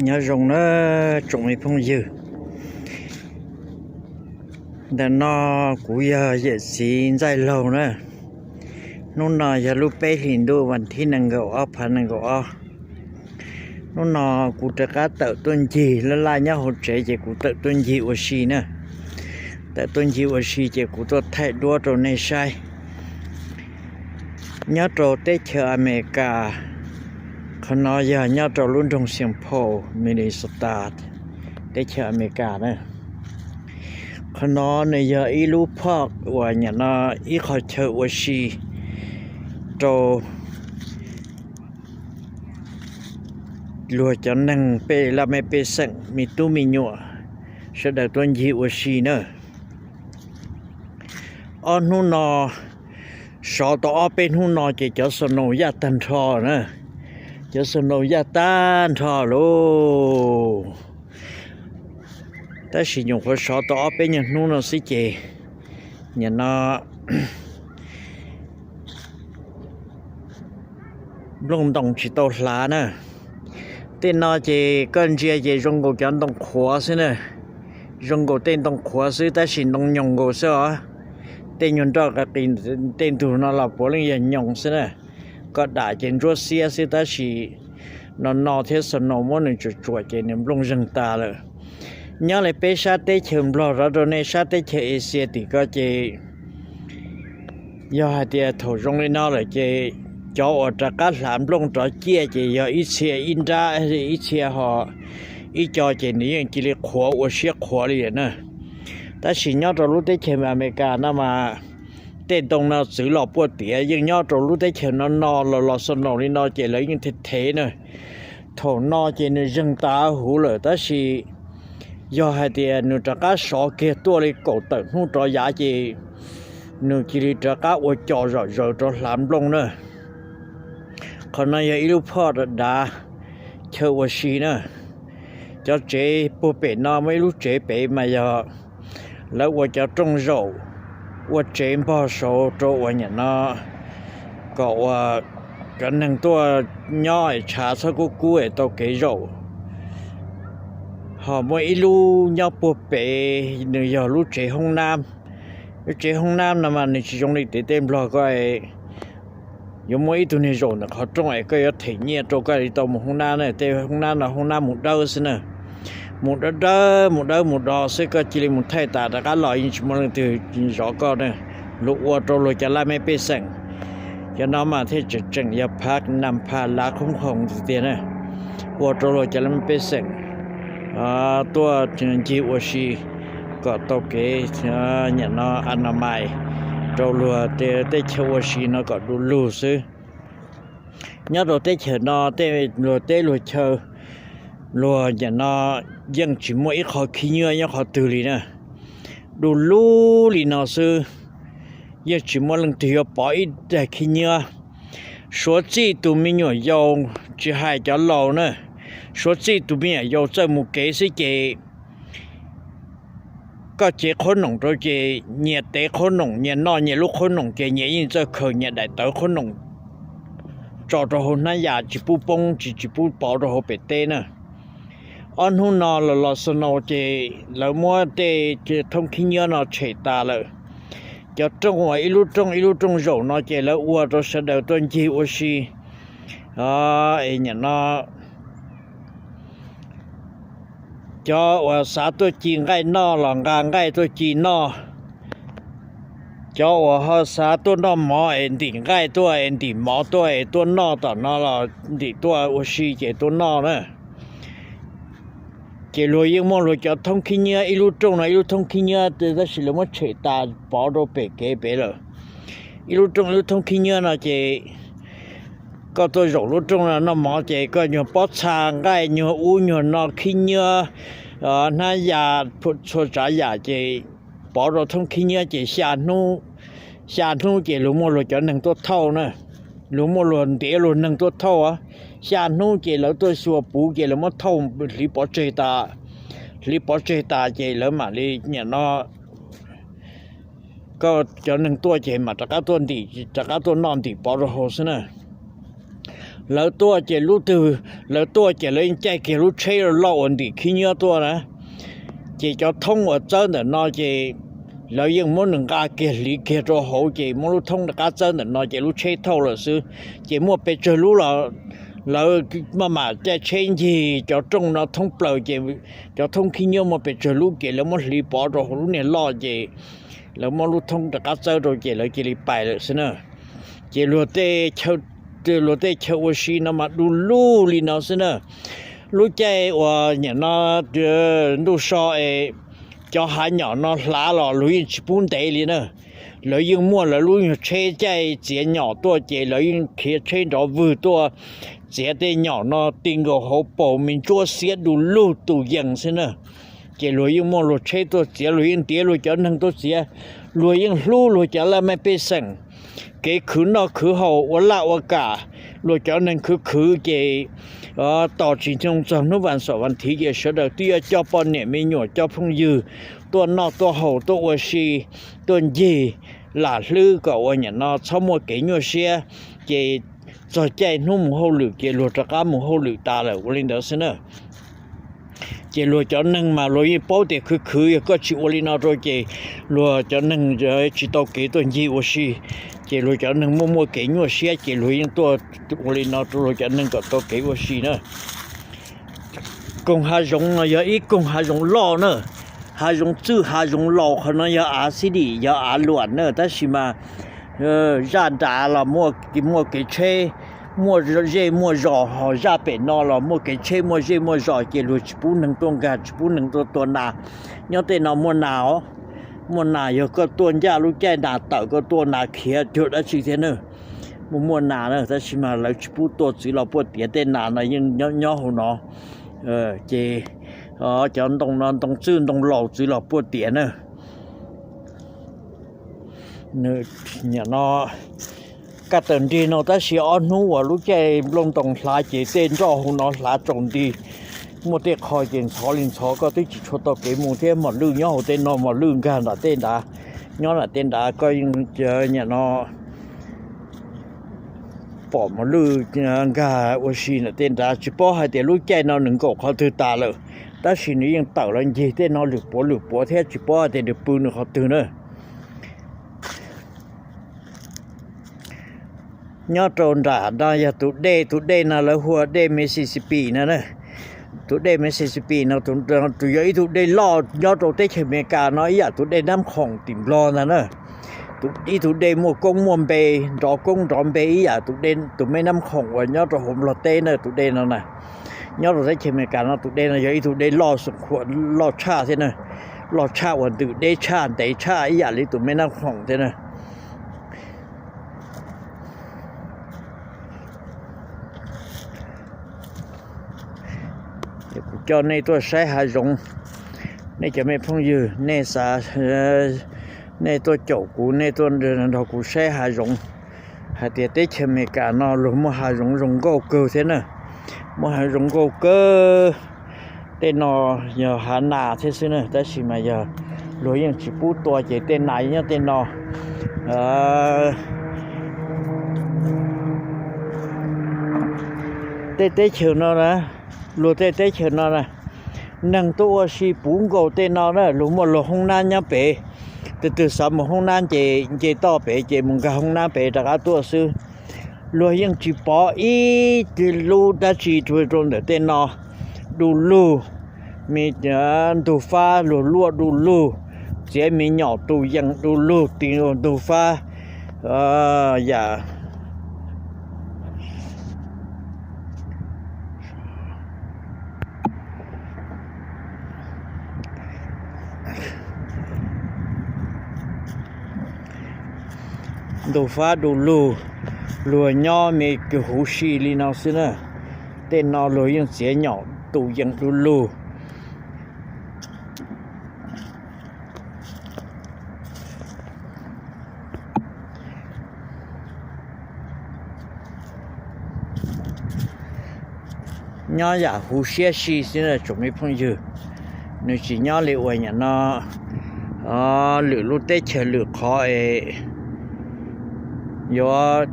Nyob zoo na tsoom me phooj ywg. Ntawm no kuv yog yawm txiv Ntxaij Laug na. Hnub no yog lub peb hlis ntuj vas thib nees nkaum ob phav nees nkaum ob. Hnub no kuv rov qab tawm tuaj ncig laj laj nyob hauv tsev ces kuv tawm tuaj ncig ua si na. Tawm tuaj ncig ua si ces kuv tuaj thaij duab rau nej saib. Nyob rau teb chaws Amelikas, qhov no yog nyob rau lub nroog Saint Paul, Minnesota, teb chaws Amelikas na. Qhov no nws yog ib lub park uas nim no ib qho chaw ua si rau luag cov neeg pej laj mej pej xeem me tub me nyuam sawv daws tuaj ncig ua si na. Ob hnub no, sov tau ob peb hnub no ces cov snow yaj tag nrho na. Cov snow yaj tag nrho lauj. Tab sis nyuam qhuav sov tau ob peb nyuag hnub no xwb ces nim no nplooj ntoos tsis tau hlav na. Tej no ces koj ntsia ces zoo nkaus cov ntoo qhuav xwb na. Zoo nkaus tej ntoo qhuav xwb tab sis ntoo nyoos nkaus xwb os. Tej nyuag nroj qis qis tej ntug no los puav leej yog nyoos xwb na. Koj dam ces ntsuab xiab xwb tab sis no no thiab snow muab nws tsuam tsuam ces nws nplooj zeeg tas lawm. Nyob li peb sab teb chaws Nplog rov rau nej sab teb chaws Asia tim ko ces yog hais tias thaum zoo li no lawm ces cov uas rov qab hlav nplooj rov ciaj ces yog ib txhia ib nrab, ib txhia ho ib co ces nws yeej cia li qhuav ua siab qhuav li lawm na. Tab sis nyob rau lub teb chaws Amelikas no mas tej ntoo no txwv los puaj tiav, yeej nyob rau lub teb chaws no no los los snow li no ces lawv yeej thev thev na. Thaum no ces nws zeeg tas huv lawm tab sis yog hais tias nws rov qab sov kiag tuaj li kaum tawm hnub rov yav ces nws cia li rov qab ua co zom zaws rau hlav nplooj na. Qhov no yog ib lub phoj dav dav chaw ua si na. Cov tsev puag pem no muaj ib lub tsev pem mas yog lawv ua cov rooj zaum, ua tsev npog saud rau uas nim no kom uas cov neeg tuaj nyob es tshav txhob kub kub es tau kev zaum. Ho muaj ib lub nyob puag pem, nws yog lub tsev hoob nab. Lub tsev hoob nab no mas nws tsis zoo li tej tej Nplog ko, yuav muaj ib tug niag zaum ntawm qhov rooj es koj yuav them nyiaj rau koj li tau mus hoob nab na. Tej hoob nab no hoob nab mus dawb xwb na. Mus dawb dawb mus dawb mus do xwb, koj cia li mus thaij tas rov qab los yeej tsis muaj leej twg zov koj na. Luag ua rau luag cov laj mej pej xeem. Cov no mas thiaj tseem tseem yog phav nas phav lav khoob khoom tiag tiag na. Ua rau luag cov laj mej pej xeem tuaj ncig ua si kom tau kev nim no a na mais rau luag tej chaw ua si no kom du lug xwb. Nyob rau teb chaws no tej luag teb luag chaw, luag nim no yeej tsis muaj ib qho khib nyiab nyob qhov twg li na. Du lug li no xwb, yeej tsis muaj leej twg yuav pov ib daig khib nyiab. Suav txij tus me nyuam yaus, tsis hais cov laus na, suav txij tus me nyuam yaus txawj mus kev xwb ces koj cev qhob noom rau ces nyias tev qhob noom, nyias noj nyias lub qhob noom ces nyias yeej txawj khaws nyias daim tawv qhob noom tso rau hauv hnab yas tsis pub poob, tsis tsis pub pov rau hauv pem teb na. Ob hnub no los los snow ces lawv muab tej thoob khib nyiab no tshem tas lawm. Cov rooj uas ib lub rooj ib lub rooj zaum no ces lawv ua rau sawv daws tuaj ncig ua si. Es nim no cov uas xav tuaj ci nqaij noj los nqa nqaij tuaj ci noj. Cov uas ho xav tuaj noj mov es ntim nqaij tuaj es ntim mov tuaj es tuaj noj tom no los ntim tuaj ua si ces tuaj noj na. Ces luag yeej muaj luag cov thoob khib nyiab, ib lub rooj no ib lub thoob khib nyiab, tab sis lawv muab tshem tas pov rau pem kev pem lawm. Ib lub rooj ib lub thoob khib nyiab no ces koj tuaj zaum lub rooj no noj mov ces koj nyuag pob txha nqaij nyuag ub nyuag no khib nyiab, hnab yas, txhua tsav yam ces pov rau thoob khib nyiab ces xya hnub, xya hnub ces luag muaj luag cov neeg tuaj thauj na. Luag muaj luag ntiav luag neeg tuaj thauj. Xya hnub ces lawv tuaj xyuas puv ces lawv muab thauj hliv pov tseg tas. Hliv pov tseg tas ces lawv mam li nim no koj cov neeg tuaj ces mam rov qab tuaj ntim, rov qab tuaj noj ntim pov rau hauv xwb na. Lawv tuaj ces lub twg, lawv tuaj ces lawv yeej caij kiag lub tsheb loj uas ntim khib nyiab tuaj na. Ces cov thoob uas txawb ntawm no ces lawv yeej muab nws nqa kiag hliv kiag rau hauv ces muab lub thoob rov qab txawb ntawm no ces lub tsheb thauj lawm xwb. Ces muaj pes tsawg lub los lawv maj mam caij tsheb ncig cov rooj no thoob plaws ces cov thoob khib nyiab muaj pes tsawg lub ces lawv muab hliv pov rau hauv lub niag loj ces lawv muab lub thoob rov qab txawb rau ces lawv cia li pais lawm xwb na. Ces luag tej, luag tej chaw ua si no mas du lug li no xwb na. Lub caij uas nim no ntuj so es cov hav nyom no hlav los luag yeej tsis pub ntev li na. Lawv yeej muaj lawv lub nyuag tsheb caij txiav nyom tuaj ces lawv yeej khiav tsheb nrov vwg tuaj txiav tej nyom no ti nkaus hauv paus me ntsuab xiab du lug tus yees xwb na. Ces luag yeej muaj luag tsheb tuaj txiav, luag yeej ntiav luag cov neeg tuaj txiav. Luag yeej hlub luag cov laj mej pej xeem, kev khwv noj khwv haus ua laj ua kam, luag cov neeg khwv khwv ces tos tsis nyoog txog hnub vas xaum vas thiv ces sawv daws twb yuav coj poj niam me nyuam coj phooj ywg tuaj noj tuaj haus tuaj ua si, tuaj ncig lam hlwb kom ua nim no txhob muaj kev nyuaj siab. Ces txog caij hnub mus hauj lwm ces luag rov qab mus hauj lwm tas lawm ua li ntawd xwb na. Ces luag cov neeg mas luag yeej paub tias khwv khwv yog koj tsis ua li no rau ces luag cov neeg tsis tau kev tuaj ncig ua si. Ces luag cov neeg muaj muaj kev nyuaj siab ces luag yeej tuaj ua li no rau luag cov neeg kom tau kev ua si na. Koog hav zoov no yog ib koog hav zoov loj na. Hav zoov txwj hav zoov laus qhov no yog av xib dim yog av luam na, tab sis mas zaj nrad los muaj kev tsheb, muaj zej muaj zos, ho zaj pem no los muaj kev tsheb muaj zej muaj zos ces luag tsis pub neeg tuaj nkag, tsis pub neeg tuaj tua nas. Nyob tej no muaj nas os, muaj nas, yog koj tuaj ncaj lub caij nas tawm koj tua nas khiav cuag dab tsi thiab na. Muaj muaj nas na, tab sis mas lawv tsis pub tua txwv los puaj tiav, tej nas no yeej nyob hauv no. Ces cov ntoo no ntoo txwj ntoo laus txwv los puaj tiav na. Nws nim no kaj tawm nrig no tab sis ob hnub uas lub caij nplooj ntoos hlav ces tej nroj hauv no hlav tsaus nti. Muaj tej qho ces ntxhov li ntxhov, koj twb tsis tshua tau kev mus thiab. Mos lwj nyob hauv tej no, mos lwj nkag nram tej nrad, nyob nram tej nrad koj yeej nim no pom mos lwj nkag ua si nram tej nrad. Tsis paub hais tias lub caij no nws nkaum qhov twg tas lawm, tab sis nws yeej tawm los ncig tej no lwm puav lwm puav thiab tsis paub hais tias nws pw nws qhov twg na. Nyob rau nram no yog tus dej, tus dej no lawv hu ua dej Mississippi no. Tus dej Mississippi no tus yog ib tug dej loj nyob rau teb chaws Amelikas no ib yam tus dej Nab Khoom tim Nplog ntag na. Ib tug dej muaj koob muaj npe, nrov koob nrov npe ib yam tus dej, tus me Nab Khoom uas nyob rau hauv Nplog teb na. Tus dej no na, nyob rau teb chaws Amelikas no tus dej no yog ib tug dej loj xoom khuam loj tshaj thiab na, loj tshaj uas ntws deb tshaj ntev tshaj ib yam li tus me Nab Khoom thiab na. Kuv coj nej tuaj saib hav zoov, nej cov me phooj ywg, nej xav, nej tuaj caum kuv, nej tuaj nrog kuv saib hav zoov, hais tias teb chaws Amelikas no luag muaj hav zoov zoo nkauj kawg thiab na. Muaj hav zoov nkauj kawg. Tej no yog hav nas thiab xwb na, tab sis mas yog luag yeej tsis pub tua ces tej nas nyob tej no. Tej teb chaws no na, luag tej teb chaws no na, neeg tuaj ua si puv nkaus tej no na, luag muaj luag hoob nab nyob pem. Tus twg xav mus hoob nab ces nce toj pem ces mus nkag hoob nab pem rov qab tuaj xwb. Luag yeej tsis pov ib lub dab tsi rau ntawm tej no. Du lug, me ntug fab luag luaj du lug, txiav me nyom tus yees du lug, ti ntug fab yam ntug fab du lug, luag nyob me kws huv si li no xwb na. Tej no luag yeej txiav nyom tus yees du lug. Nyob yam huv siab si xwb na tsoom me phooj ywg, nws tsis nyob li uas nyam no lwm lub teb chaws lwm qhov es yuav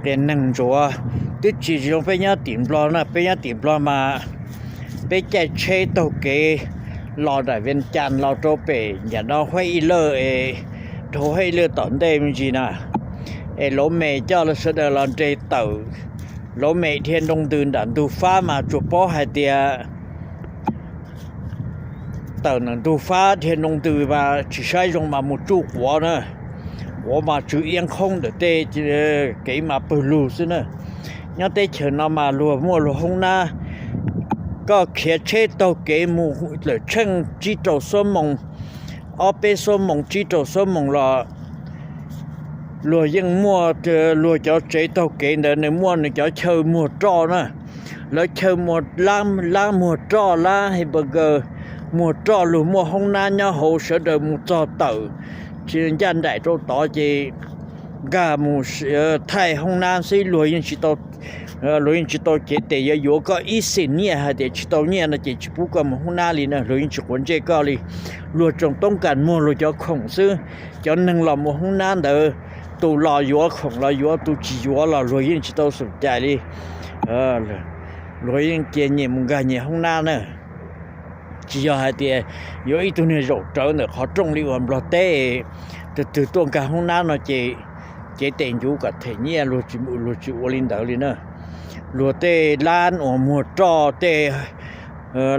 Qias neeg ntsuav, twb tsis zoo peb nyob tim Nplog na, peb nyob tim Nplog mas peb caij tsheb taug kev los daim Vias Cas los rau pem nram no Huab Ib Lawj es, rau Huab Ib Lawj tom ntej me ntsis na, es lauv mes coj sawv daws los nres tawm, lauv mes dhia nroo ntws nram ntug fab mas tsuas paub hais tias tawm nram ntug fab dhia nroo ntws mas tsis saib zoo mas mus tsuj quav na, quav mas tsw iab qhoob ntawm tej kev mas pawg lug xwb na. Nyob teb chaws no mas luag muaj luag hoob nab, koj khiav tsheb taug kev mus lawm tsheej tsib rau xuab moos, ob peb xuab moos tsib rau xuab moos los luag yeej muaj, luag cov tsev taug kev ntawd nws muaj nws cov chaw muag roj na, lawv chaw muag, lab muag roj, lab hamburger muag roj, luag muaj hoob nab nyob hauv, sawv daws mus txog tawm ncaj nraim rau tod ces nkag mus thaij hoob nab xwb, luag yeej tsis tau, luag yeej tsis tau cev tes yuav yuav koj ib xim nyiaj hais tias tsis tau nyiaj no ces tsis pub koj mus hoob nab li na, luag yeej tsis quav ntsej koj li. Luag tsoom toob kas muag luag cov khoom xwb, cov neeg los mus hoob nab ntawd, tus los yuav khoom los yuav, tus tsis yuav los luag yeej tsis tau xum cais li. Luag yeej cia nyias mus nkag nyias hoob nab na. Tsis yog hais tias yuav ib tug niag zaum rawv ntawm qhov rooj li uas Nplog teb, tus twg tuaj nkag hoob nab no ces cev tes ncuv kom them nyiaj, luag tsis ua li ntawd li na. Luag tej lab uas muag roj, tej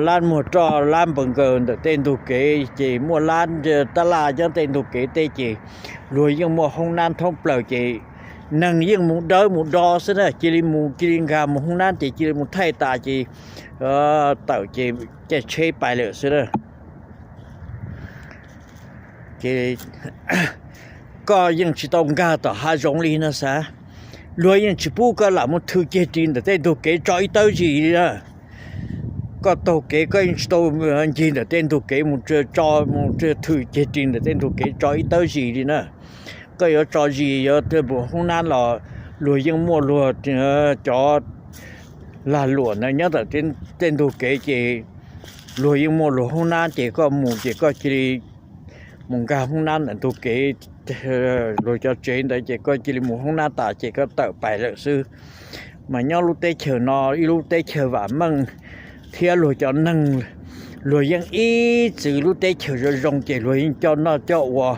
lab muag roj, lab npaws nkaws ntawm tej ntug kev ces muaj lab tab laj nyob tej ntug kev tej ces luag yeej muaj hoob nab thoob plaws ces neeg yeej mus dawb mus do xwb na, cia li mus cia li nkag mus hoob nab ces cia li mus thaij tas ces tawm ces caij tsheb pais lawm xwb na. Ces koj yeej tsis tau nkag tom hav zoov li no xav, luag yeej tsis pub koj lam mus thwm ceg ris ntawm tej ntug kev tso ib tawb zis li na. Koj taug kev koj yeej tsis tau ncig ntawm tej ntug kev mus tso, mus thwm ceg ris ntawm tej ntug kev tso ib tawb zis li na. Koj yuav tso zis yuav mus hoob nab los luag yeej muaj luag cov lag luam ntawd nyob ntawm tej ntug kev ces luag yeej muaj luag hoob nab ces koj mus ces koj cia li mus nkag hoob nab ntawm ntug kev, luag cov tsev ntawd ces koj cia li mus hoob nab tas ces koj tawm pais lawm xwb. Mas nyob lub teb chaws no ib lub teb chaws vam meej thiab luag cov neeg, luag yeej ib txwm lub teb chaws zoo zoo ces luag yeej coj noj coj ua,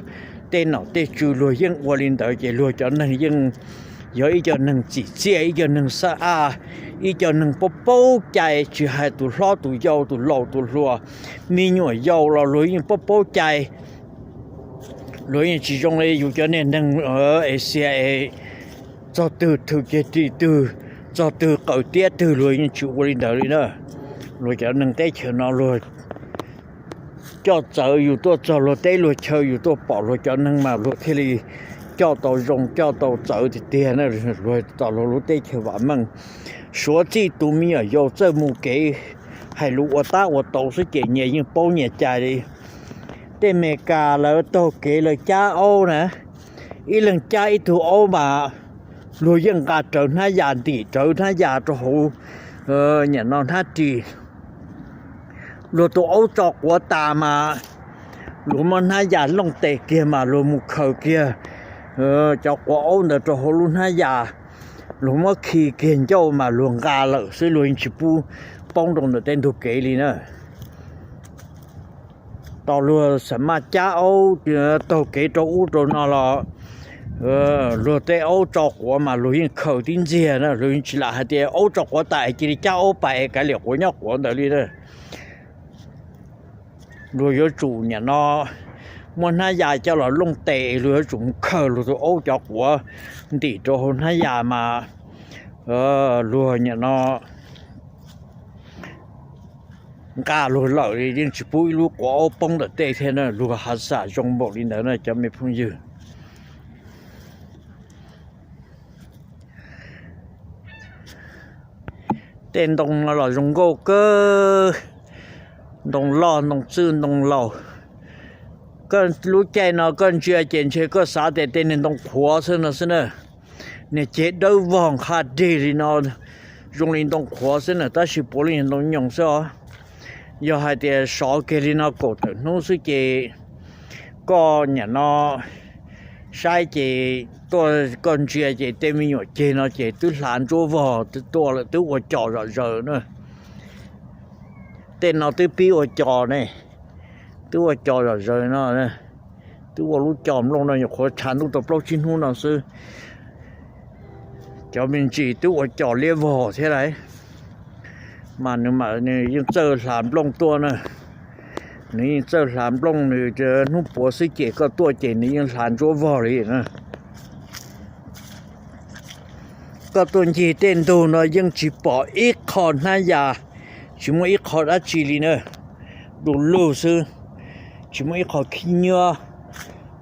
tej nom tej tswv luag yeej ua li ntawd ces luag cov neeg yeej yog ib co neeg txim txiaj, ib co neeg xab aj, ib co neeg paub paub cai, tsis hais tus hlob tus yau tus laus tus hluas, me nyuam yaus los luag yeej paub paub cai. Luag yeej tsis zoo li yus cov niag neeg Asia es txog twg thwm ceg ris twg, txog twg qaws tiab twg, luag yeej tsis ua li ntawd li na. Luag cov neeg teb chaws no luag coj txawv yus tuaj txog luag teb luag chaw, yus tuaj pom luag cov neeg mas luag thiaj li coj tau zoo coj tau txawv tiag tiag na. Luag txog luag lub teb chaws vam meej, suav txij tus me nyuam yaus txawj mus kev, hais lus ua tab ua tau xwb ces nyias yeej paub nyias cai li. Tej Amelikas lawv taug kev lawv cab aub na, ib leeg cab ib tug aub mas luag yeej nqa rawv hnab yas, ntim rawv hnab yas rau hauv, nyiam no hnab ris. Luag tus aub tso quav tas mas luag muab hnab yas looj tes kiag mas luag mus khaws kiag cov quav aub ntawd rau hauv lub hnab yas, luag muab khi kiag ncauj mas luag nqa lawm xwb, luag yeej tsis pub poob rau ntawm tej ntug kev li na. Tos luag xam maj cab aub taug kev rau ub rau no los luag tej aub tso quav mas luag yeej khaws tib ntxiag na, luag yeej tsis lam hais tias aub tso quav tas es cia li cab aub pais es kav liam quav nyob quav ntawd li na. Luag yuav tsum niam no muab hnab yas coj los looj tes, luag yuav tsum mus khaws luag tus aub cov quav ntim rau hauv hnab yas mas luag niam no nqa luag lawm li, yeej tsis pub ib lub quav aub poob ntawm tej thiab na. Luag hav xam zoo npaum li ntawd na cov me phooj ywg. Tej ntoo no los zoo nkauj kawg, ntoo loj ntoo txwj ntoo laus. Koj lub caij no koj ntsia ces ntshe koj xav tias tej niag ntoo qhuav xwb no xwb na. Niag ceg dawb vog nqha deg li no zoo li ntoo qhuav xwb na, tab sis puav leej yog ntoo nyoos xwb os. Yog hais tias sov kiag li no kaum tawm hnub xwb ces koj niam no saib ces tuaj koj ntsia ces tej me nyuam ceg no ces twb hlav ntsuab vog twb tuaj lawm, twb ua cos zom zaws na. Tej no twb pib ua cos ne, twb ua cos zom zaws no, twb ua lub cos nplooj no nyuam qhuav tshav ntuj tau plaub tsib hnub no xwb. Cov me ntsis twb ua cos liab vog thiab lauj, mas nws mas nws yeej txawj hlav nplooj tuaj na. Nws yeej txawj hlav nplooj, nws hnub puav xwb ces koj tuaj ces nws yeej hlav ntsuab vog li na. Koj tuaj ncig tej ntug no yeej tsis pom ib qho hnab yas, tsis muaj ib qho dab tsi li na. Du lug xwb, tsis muaj ib qho khib nyiab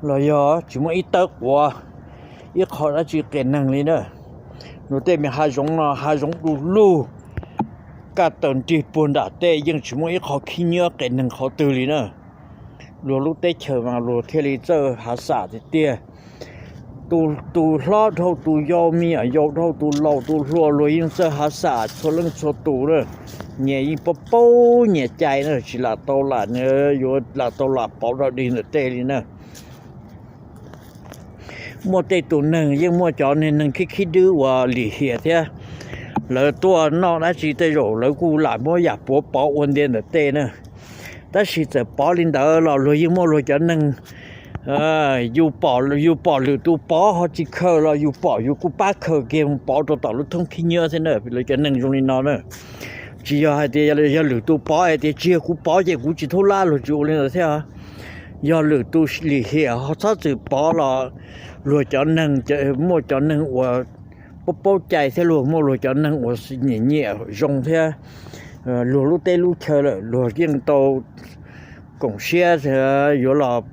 los yog tsis muaj ib tawb quav, ib qho dab tsi qias neeg li na. Luag tej me hav zoov no hav zoov du lug, kaj taws nrig puag nram tej yeej tsis muaj ib qho khib nyiab qias neeg qhov twg li na. Luag lub teb chaws mas luag thiaj li txawj hav xam tiag tiag. Tus hlob dhau tus yau, me nyuam yaus dhau tus laus tus hluas, luag yeej txawj hav xam txhua leej txhua tus na. Nyias yeej paub paub nyias cai na, tsis lam tau lam, yuav lam tau lam pov rau dig ntawm tej li na. Muaj tej tus neeg yeej muaj cov neeg khib khib dwb uas lim hiam thiab, lawv tuaj noj dab tsi tej zaum lawv kuj lam muab yam puav pov ua ntia ntawm tej na. Tab sis txawm pov li ntawd los luag yeej muaj luag cov neeg, yus pom lwm tus pov ho tsis khaws los yus pom yus kuj pab khaws kiag mus pov rau tom lub thoob khib nyiab thiab na. Luag cov neeg zoo li no na, tsis yog hais tias yog lwm tus pov es tias tsis yog kuv pov ces kuv tsis thub lab, luag tsis ua li ntawd thiab. Yog lwm tus lim hiam ho txhob txwm pov los luag cov neeg, muaj cov neeg uas paub paub cai thiab luag muaj luag cov neeg uas nyiam nyiam zoo thiab luag lub teb lub chaw lawm luag yeej tau koom siab yuav los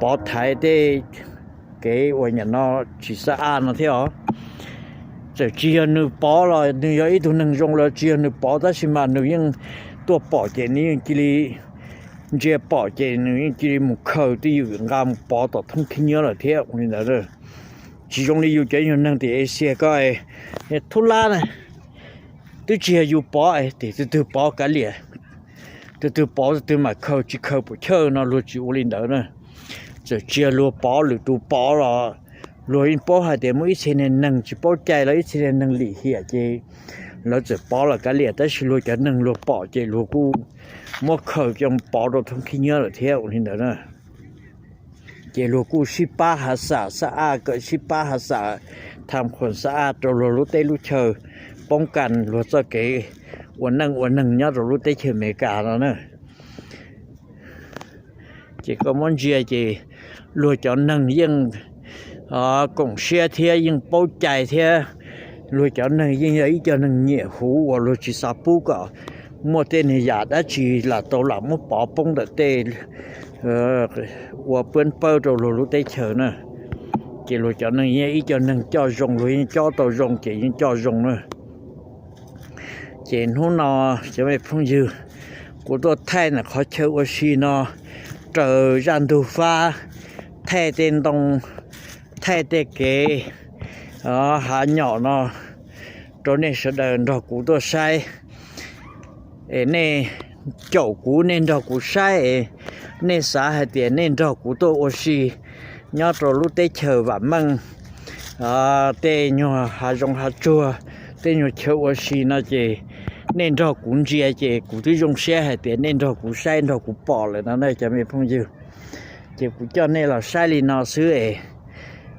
pov thaiv tej kev uas nyam no tsis xab aj no thiab os. Txawm tsis yog nws pov los nws yog ib tug neeg zoo los tsis yog nws pov tab sis mas nws yeej tuaj pom ces nws yeej cia li ntsia pom ces nws yeej cia li mus khaws twj ywm nqa mus pov tom thoob khib nyiab lawm thiab ua li ntawd. Tsis zoo li yus cov nyuag neeg tim Asia ko, thub lab na, twb tsis yog yus pov es tus twg pov kav liam, tus twg pov tus twg mam khaws, tsis khaws puas chawj no, luag tsis ua li ntawd na. Txawm tsis yog luag pov, lwm tus pov los luag yeej paub hais tias muaj ib txhia niag neeg tsis paub cai los ib txhia niag neeg lim hiam ces lawv txawm pov los kav liam, tab sis luag cov neeg luag pom ces luag kuj muab khaws coj pov rau thoob khib nyiab lawm thiab ua li ntawd na. Ces luag kuj sib pab hav xam xab aj, kawm sib pab hav xam tham khuam xab aj rau luag lub teb lub chaw, poob kas luag txoj kev ua neej ua neeg nyob rau lub teb chaws Amelikas no na. Ces koj muab ntsia ces luag cov neeg yeej koom siab thiab yeej paub cai thiab. Luag cov neeg yeej yog ib co neeg nyiam huv uas luag tsis xav pub kom muaj tej niag yam dab tsi lam tau lam muab pov poob ntawm tej ua puab pawb rau luag lub teb chaws na. Ces luag cov neeg yeej ib co neeg coj zoo, luag yeej cob tau zoo ces yeej coj zoo na. Ces hnub no cov me phooj ywg, kuv tuaj thaij ntawm qhov chaw ua si no raws zaj ntug fab, thaij tej ntoo, thaij tej kev hav nyom no rau nej sawv daws nrog kuv tuaj saib. Es nej caum kuv, nej nrog kuv saib es nej xav hais tias nej nrog kuv tuaj ua si nyob rau lub teb chaws vam meej, tej nyuag hav zoov hav tsuag, tej nyuag chaw ua si no ces nej nrog kuv ntsia ces kuv twb zoo siab hais tias nej nrog kuv saib nrog kuv pom lawm no na cov me phooj ywg. Ces kuv coj nej los saib li no xwb es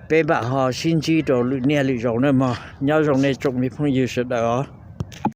peb mam ho sib ntsib rau lwm niaj lwm zaus na mog. Nyob zoo nej tsoom me phooj ywg sawv daws os.